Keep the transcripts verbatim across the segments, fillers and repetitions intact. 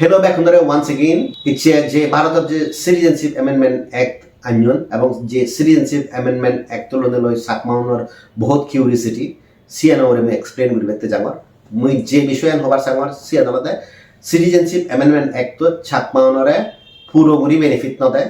Hello, bekkunore once again. Icche je Bharotor je Citizenship Amendment Act anyon ebong je Citizenship Amendment Act lone loi Chakmaunor bohut curiosity, siyan ore mui explain guribatte jangor. Mui je bishoyan hobar sangor, siyan olode Citizenship Amendment Act to Chakmaunore puro guri benefit no de.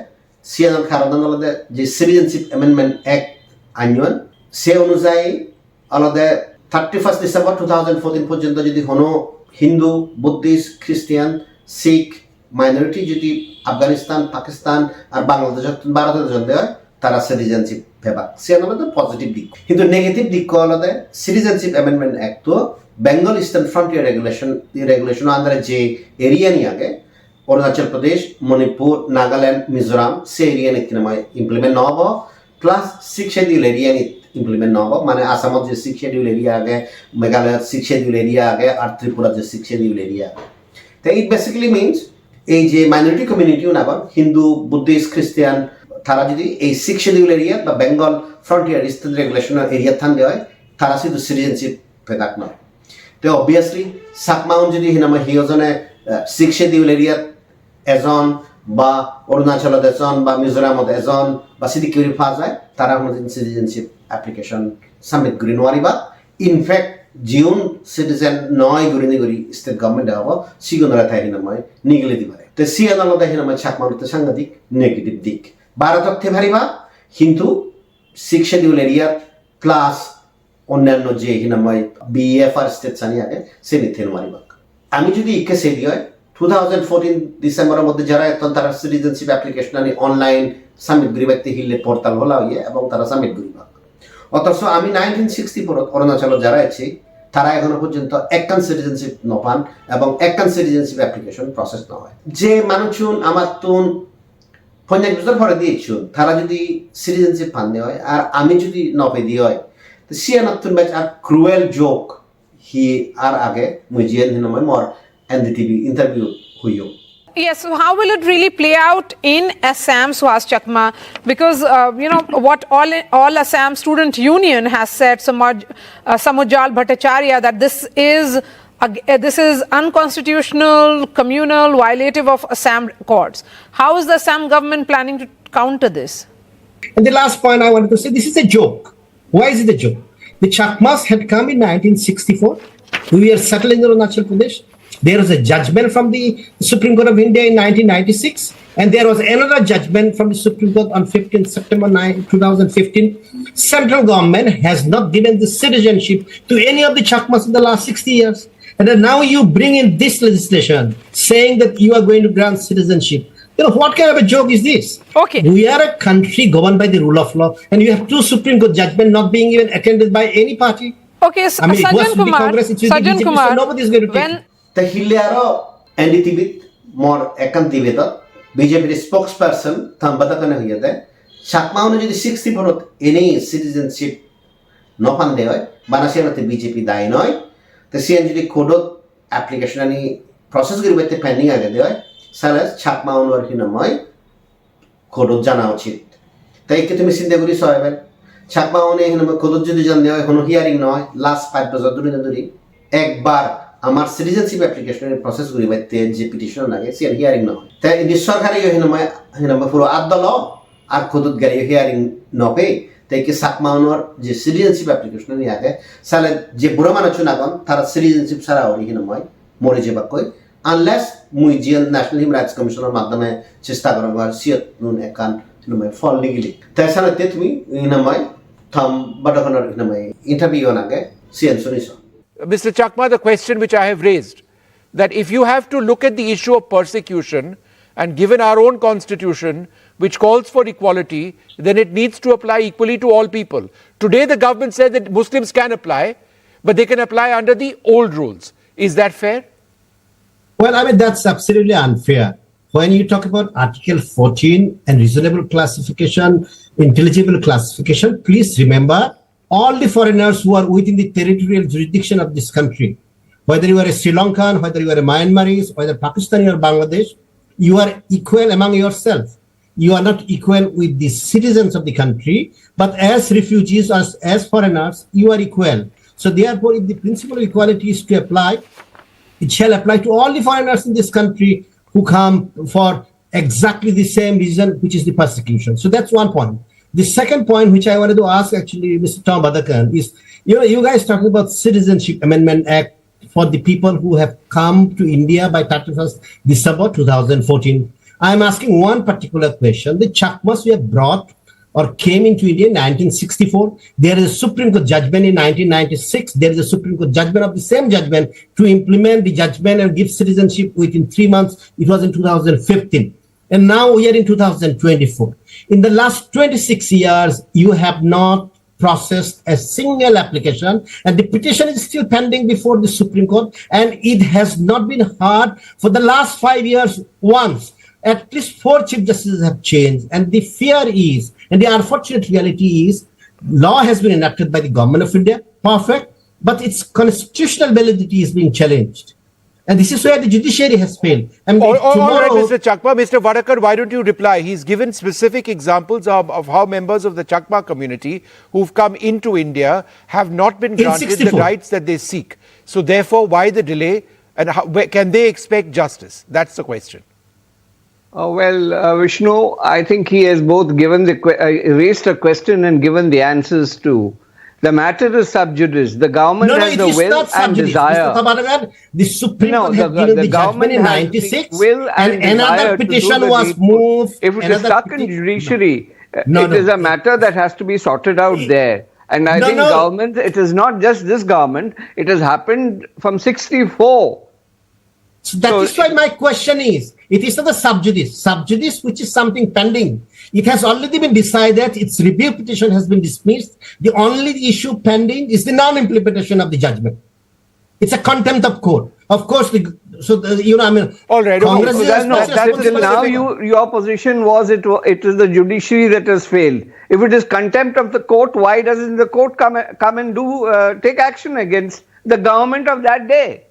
Siyan karon olode je Citizenship Amendment Act anyon, se onujayi olode thirty-first December two thousand fourteen porjonto jodi hono Hindu, Buddhist, Christian, Sikh, minority jodi Afghanistan, Pakistan ar Bangladesh, Bharotot ejonde oi, tara citizenship pebak. Siyan olode positive dik. Hintu negative dik olode Citizenship Amendment Act to Bengal Eastern Frontier Regulation, regulation under je area ni age, Arunachal Pradesh, Manipur, Nagaland, Mizoram, se area ni hinamai implement no obo. Plus Sixth Schedule area ni implement no obo, mane Assamot je Sixth Schedule area age, Meghalaya Sixth Schedule area age, ar Tripura je Sixth Schedule area age. Te it basically means ei je minority community un agon, Hindu, Buddhist, Christian, tara jodi ei Sixth Schedule area ba Bengal Frontier State Regulation area thande oi, tara sidu citizenship pedak noi. Te obviously Chakma un jodi hinamai hi ojone, eh, Sixth Schedule area ejon ba Arunachalot ejon ba Mizoramot ejon ba sidikke guri pa jai, tara hono din citizenship application submit guri no pariba. In fact, jiun citizen noi gurinei guri state government e obo, sigunore tai hinamai nigili di pare. Te siyan olode hinamai Chakma unotte sangadik negative dik. Bharotot thei pariba, hintu Sixth Schedule area plus onnanno je hinamai B F R state ani age, seni thei no paribak. Ami jodi ikke sei di oi, two thousand fourteen December or moddhe jara etton tara citizenship application ani online submit guribatte hille portal hola oye ebong tara submit guribak. Othocho ami nineteen sixty-four ot Arunachalot jara ecchi, tara ekhono porjonto ekkan citizenship no pan ebong ekkan citizenship application process no oi. Je manuchun amattun ponjash bojor pore di ecchon, tara jodi citizenship pande oi, ar ami jodi no pedi oi, to siyanottun bej ar cruel joke hi ar age, mui jiyen hinamai mor N D T V interview hoyong. Yes, so how will it really play out in Assam, Suhas Chakma? Because, uh, you know, what all, all Assam Student Union has said, Samaj, uh, Samujal Bhattacharya, that this is, uh, this is unconstitutional, communal, violative of Assam courts. How is the Assam government planning to counter this? And the last point I wanted to say, this is a joke. Why is it a joke? The Chakmas had come in nineteen sixty-four. We were settled in Arunachal Pradesh. There was a judgment from the Supreme Court of India in nineteen ninety-six, and there was another judgment from the Supreme Court on fifteenth September nine, two thousand fifteen. Central government has not given the citizenship to any of the Chakmas in the last sixty years. And then now you bring in this legislation saying that you are going to grant citizenship. You know, what kind of a joke is this? Okay. We are a country governed by the rule of law, and you have two Supreme Court judgment not being even attended by any party. Okay, I mean, it was Sajjan with the Kumar, Congress, it's with the Sajjan B J P, so Kumar, nobody is going to take when it. Te hille aro N D T V-t mor ekkan debate-ot B J P-r spokesperson Thamba Dakone hoyede, Chakma-une jodi sixty-four-ot ene citizenship no pande oi, bana siyanotte B J P dayi noi. Te siyan jodi court-ot application-ani process guribatte pending agede oi, sale Chakma-unor hinamai court-ot jana uchit. Te ikke tumi sinte guri so ebar, Chakma-une hinamai court-ot jodi jande oi, hono hearing noi, last pach bojor dhuri no dhuri ekbar amar citizenship application-ani process guribatte je petition lage, siyan hearing noi. Te indi sorkare yo hinamai, hinamai puro at dolo, ar court-ot gele yo hearing no pei, te ikke Chakma-unor je citizenship application-ani age, sale je buro manuchun agon, tara citizenship sara guri hinamai mori jebakkoi, unless mui jiyan National Human Rights Commission-or maddhome chesta gorongor, siyottun ekkan hinamai phol nigili. Te sale te tumi hinamai Thamba Dakonor hinamai interview-an age, siyan suni so. Mister Chakma, the question which I have raised, that if you have to look at the issue of persecution, and given our own constitution, which calls for equality, then it needs to apply equally to all people. Today, the government says that Muslims can apply, but they can apply under the old rules. Is that fair? Well, I mean, that's absolutely unfair. When you talk about Article fourteen and reasonable classification, intelligible classification, please remember all the foreigners who are within the territorial jurisdiction of this country, whether you are a Sri Lankan, whether you are a Myanmarese, whether Pakistani or Bangladesh, you are equal among yourself. You are not equal with the citizens of the country, but as refugees, as, as foreigners, you are equal. So therefore, if the principle of equality is to apply, It shall apply to all the foreigners in this country who come for exactly the same reason, which is the persecution. So that's one point. The second point, which I wanted to ask actually, Mister Tom Badakan, is, you know, you guys talking about Citizenship Amendment Act for the people who have come to India by thirty-first December two thousand fourteen. I'm asking one particular question. The Chakmas were brought or came into India in nineteen sixty-four. There is a Supreme Court judgment in nineteen ninety-six. There is a Supreme Court judgment of the same judgment to implement the judgment and give citizenship within three months. It was in two thousand fifteen. And now we are in two thousand twenty-four. In the last twenty-six years, you have not processed a single application, and the petition is still pending before the Supreme Court, and it has not been heard for the last five years once. At least four Chief Justices have changed, and the fear is, and the unfortunate reality is, law has been enacted by the Government of India, perfect, but its constitutional validity is being challenged. And this is where the judiciary has failed. And All, all, all right, tomorrow, Mister Chakma, Mister Vadakar, why don't you reply? He's given specific examples of, of how members of the Chakma community who've come into India have not been In granted the sixty-four. Rights that they seek. So, therefore, why the delay and how, where, can they expect justice? That's the question. Uh, well, uh, Vishnu, I think he has both given the que- uh, raised a question and given the answers too. The matter is sub judice. The government No, no, has it the is will not sub and judice. Desire. Mister Thabaragan, the Supreme No, Court the, had the, given the the government judgment in has the ninety-six, will and, and another desire to do petition the was needful. Moved. If it is Another stuck in peti- judiciary, No, it no. Is a matter that has to be sorted out there. And I No, think no. Government, it is not just this government, it has happened from sixty-four. So that So is why my question is, it is not a sub judice. Sub judice, which is something pending, it has already been decided, its review petition has been dismissed. The only issue pending is the non-implementation of the judgment. It's a contempt of court. Of course, the, so the, you know, I mean, All right, okay. Congress So is that's not- responsible that's for still the Now specific. You, your position was it, wa- it is the judiciary that has failed. If it is contempt of the court, why doesn't the court come, come and do uh, take action against the government of that day?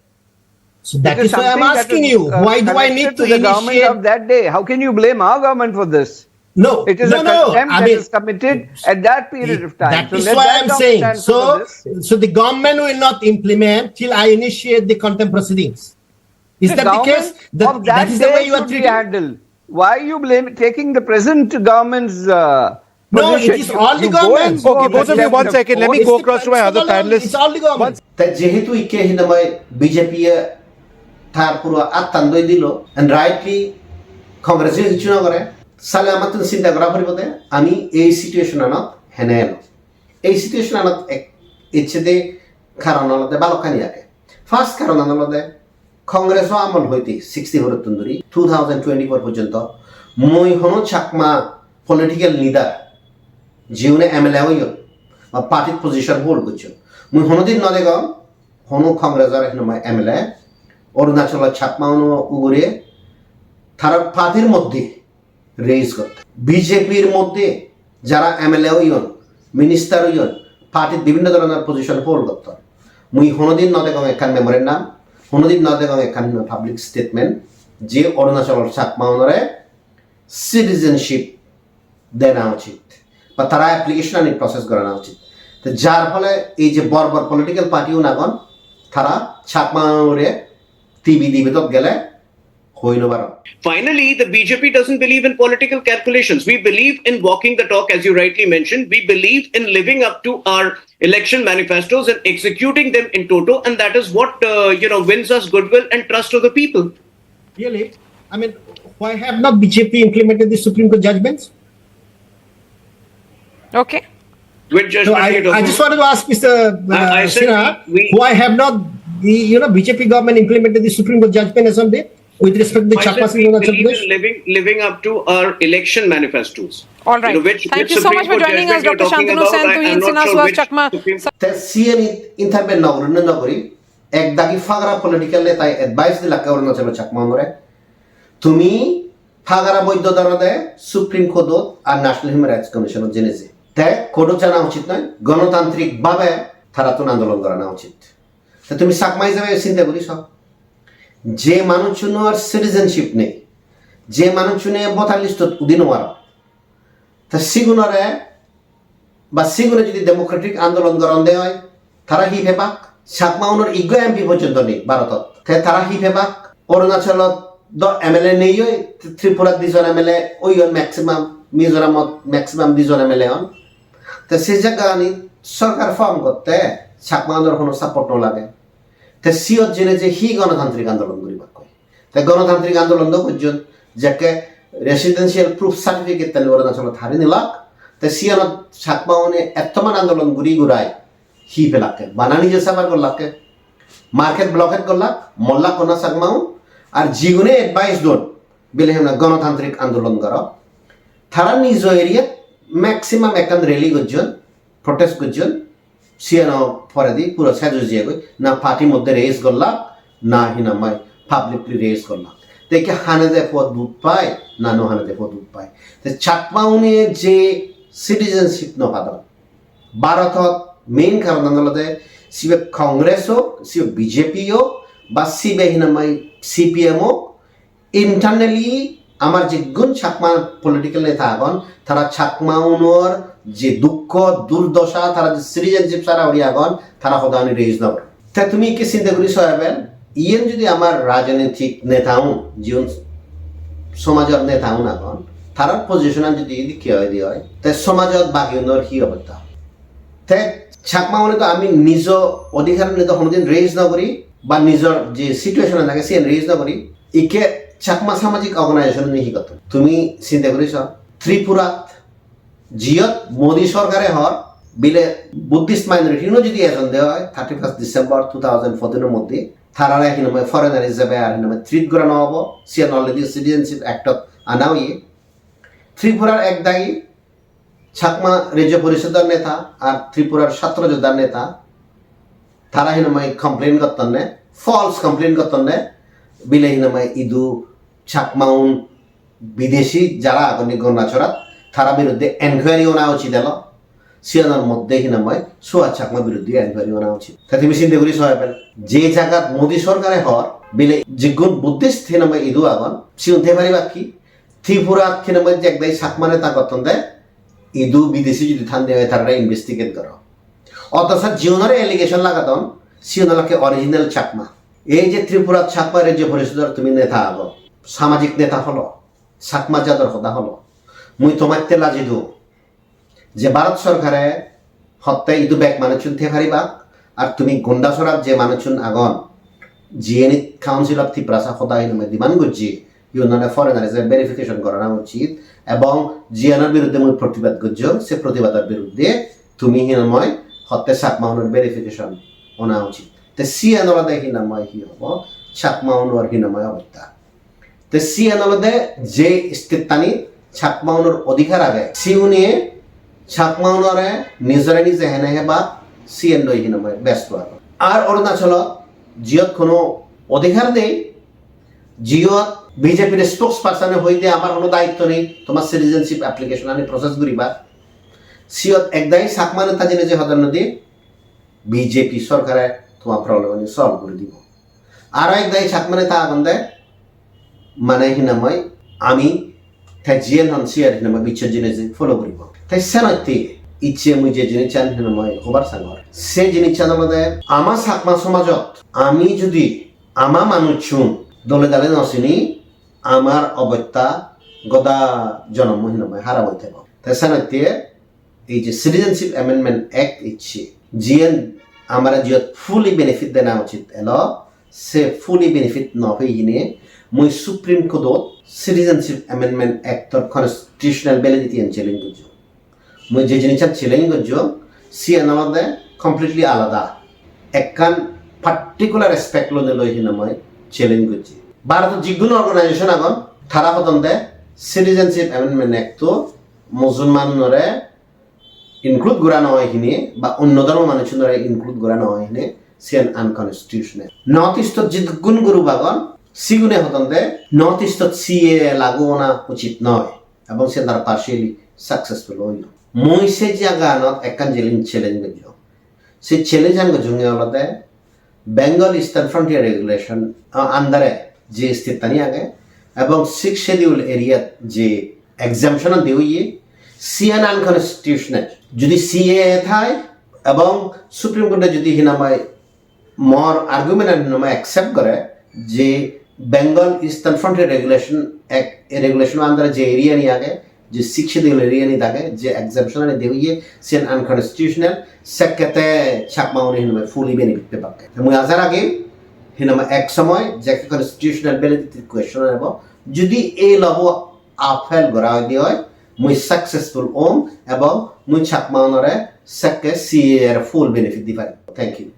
So that It is why I'm something that asking is, you, uh, why do I need connected to the government initiate? Of that day? How can you blame our government for this? No, It is no, a no. Contempt I that mean, is committed at that period of time. That So is let why that I'm government saying. Answer for So, this. So the government will not implement till I initiate the contempt proceedings. Is The that the government case? The- of that that is the day way you are should be treating. Handled. Why you blame taking the present government's? Uh, No, position? It is all the You go government. And go Okay, both of you, contempt one of second. Let me court. go across to my other panelists. It's all the government. Te jehetu ikke hinamai B J P e tar puro attan doi dilo and rightly Congress e hissu no gore, sale amattun sinta gora poribo de ami ei situation anot hene elo. Ei situation anot ek ecche de karon olode balokkani age. First karon an olode Congress o amol hoite sixty-four ottun dhuri two thousand twenty-four porjonto mui hono Chakma political leader jiune M L A oyon ba party position hold gocchon, mui honodin no degong hono Congress or hinamai M L A Arunachal Chakma uno ugure tarar party r moddhe raise gotton. B J P r moddhe jara M L A oyon, minister oyon, party-t bibhinno dhoronor position hold gotton. Mui honodin no degong ekkan memorandum, honodin no degong ekkan public statement je Arunachal Chakma unore citizenship dena uchit ba tara application ani process gorana uchit. Te jar phole ei je bor bor political party un agon, tara Chakma unore T B D bedot gele hoi no paron. Finally, the B J P doesn't believe in political calculations. We believe in walking the talk, as you rightly mentioned. We believe in living up to our election manifestos and executing them in toto, and that is what uh, you know wins us goodwill and trust of the people. Really? I mean, why have not B J P implemented the Supreme Court judgments? Okay. Which So judgment are I, you talking I just about? Wanted to ask Mister I- I Uh, said Sinha, we- we- why have not the, you know, B J P government implemented the Supreme Court judgment as on date with respect to the I Chakmas said in we Arunachal believe Pradesh? in living, living up to our election manifestos. All right. You know, which, Thank which you so Supreme much for Court joining us, judgment you're Doctor talking Shantanu about, Sen, I- I'm Tuhin not Sinha sure Suhas which Chakma. Supreme Te C N E intervene no guri, no guri, ek dagi fagra political netai advice dilak Arunachal Chakma unore. Tumi fagra boiddo dorode Supreme Court ot ar National Human Rights Commission ot jene je. Te court ot jana uchit noi, gonotantrik bhabe tarattun andolon gorana uchit. Te tumi Chakma hisabe sinte guri so. Je manuchunor citizenship nei, je manuchune voter list ot udi no paron, te sigunore ba sigune jodi democratic andolon goron de oi, tara hi pebak? Chakmaunor ikko M P porjonto nei Bharotot. Te tara hi pebak? Arunachalot do M L A nei oi, Tripura dijon M L A oyon maximum, Mizoramot maximum dijon M L A on. Te se jagani sorkar form gotte Chakmaunor hono support no lage. Te siyot jeinei je hi gonotantrik andolon guribakkoi? Te gonotantrik andolon do gojjon, jekke residential proof certificate tani Arunachalot hari nilak, te siyanot Chakmaune ettoman andolon guri gurai hi pelakke? Bana nije suffer gollakke, market blockade gollak, mollak honna Chakmaun, ar jigune advice don, bile hemna gonotantrik andolon goro, tara nijo area maximum ekkan rally gojjon, protest gojjon, siyano poredi puro sej oi jiyegoi, na party moddhe raise gollak, na hinamai publicly raise gollak. Te ikke hanede po dut pai, na no hanede po dut pai. Te Chakmaune je citizenship no padon, Bharotot main karonan olode sibe Congress ok, sibe B J P ok, ba sibe hinamai C P M ok, internally amar jigun Chakma political neta agon, tara Chakmaunor je dukko, durdosa, tara je citizenship sara guri agon, tara hodani raise no goron. Te tumi ikke sinte guri so eben, iyen jodi amar rajnitik netaun, jiun somajor netaun agon, tarar position an jodi edikke oide oi, te somajot bagiunor hi obosta? Te Chakmaune to ami nijo odhikar niye to honodin raise no guri, ba nijor je situation an age siyen raise no guri, ikke Chakma samajik organization ni hi gotton? Tumi sinte guri so, Tripurat jiyot Modi sorkare hor bile Buddhist minority no jodi ejon de oi thirty-first December two thousand fourteen or moddhe, tarare hinamai foreigner ijebe ar hinamai treat gorana obo, siyan already Citizenship Act ot ana oye. Tripurar ek dagi Chakma Rajya Porishodor neta ar Tripurar Chhatro Jodhar neta, tara hinamai complain gottonne, false complain gottonne, bile hinamai idu Chakmaun bideshi jara agon ni Gondachorat, tara biruddhe enquiry ona uchit elo. Siyanor moddhe hinamai Suhas Chakma biruddhe enquiry ona uchit. Te tumi sinte guri so eben, je jagat Modi sorkare hor bile jigun Buddhist hinamai idu agon, siun te paribak ki? Tripurat hinamai jekdai Chakma neta gotton de, idu bidesi jodi than de oi tarare investigate goro. Othocho jiunore allegation lagadon, siun olakke original Chakma. Ei je Tripurat Chakma Rajya Porishodor tumi neta ago, samajik neta holo, Chakma jador hoda holo, mui tomatte laji do, je Bharat sorkare hotte idu bek manuchun te paribak, ar tumi Gondachorat je manuchun agon, jiyeni Council of Tiprasa hoda hinamai demand gojje, iyun ole foreigner ijebe verification gorana uchit, ebong jiyanor biruddhe mui protibad gojjong, se protibador biruddhe tumi hinamai hotte Chakmaunor verification ona uchit. Te siyan olode hinamai hi hobo, Chakmaunor hinamai obosta. Te siyan olode je state-ani Chakmaunor odhikar age, siune Chakmaunore nijore nije hene heba, siyan loi hinamai besto agon. Ar Arunachalot jiyot hono odhikar nei, jiyot B J P-r spokesperson-e hoide amar hono daitto nei, tomar citizenship application-ani process guribar. Siyot ekdagi Chakma neta jeinei je hodon nodi, B J P sorkare tomar problem-ani solve guri dibo. Aro ek dagi Chakma neta agon de, mane hinamai ami te jiyen hon siyen hinamai bicchej jinis follow guribo. Te senotte icche mui je jinissan hinamai hobar sangor, se jinissan olode ama Chakma somajot ami judi ama manuchun dole dale no sini, amar obosta goda jonommo hinamai harap oi thebo. Te senotte ei je Citizenship Amendment Act icche, jiyen amare jiyot fully benefit dena uchit elo, se fully benefit no pei hine mui Supreme Court-ot Citizenship Amendment Act-or constitutional validity-an challenge gojjong. Mui je jinissan challenge gojjong, siyan olode completely alada. Ekkan particular aspect loi hinamai challenge gojje. Bharotot jigun organization agon, tara hodon de Citizenship Amendment Act-o Musulmanunore include gora no oi hine ba onno dhormo manuchunore include gora no oi hine siyan unconstitutional. North East-ot jidukkun group agon, sigune hodon de North East-ot C A A lagu ona uchit noi, ebong siyan tara partially successful oyon. Mui se jaganot ekkan jinis challenge gojjong. Se challenge-an gojjonge olode Bengal Eastern Frontier Regulation, ah, under-e je state-ani age ebong Sixth Schedule area-t je exemption-an de oye, siyan unconstitutional. Judi C A A thai ebong Supreme Court-e judi hinamai Mor argument an hinamai accept gore je Bengal Eastern Frontier Regulation Act, ei regulation under je area ni age, je Sixth Schedule area ni age, je exemption ani de oye, siyen unconstitutional, sekkete Chakma une hinamai fully benefit pebakke. Mui aja ragim hinamai ek somoy je constitutional validity question ebo, jodi ei law bo upheld gora oide oi, mui successful om ebong mui Chakma unore sekke C A A er full benefit di parim. Thank you.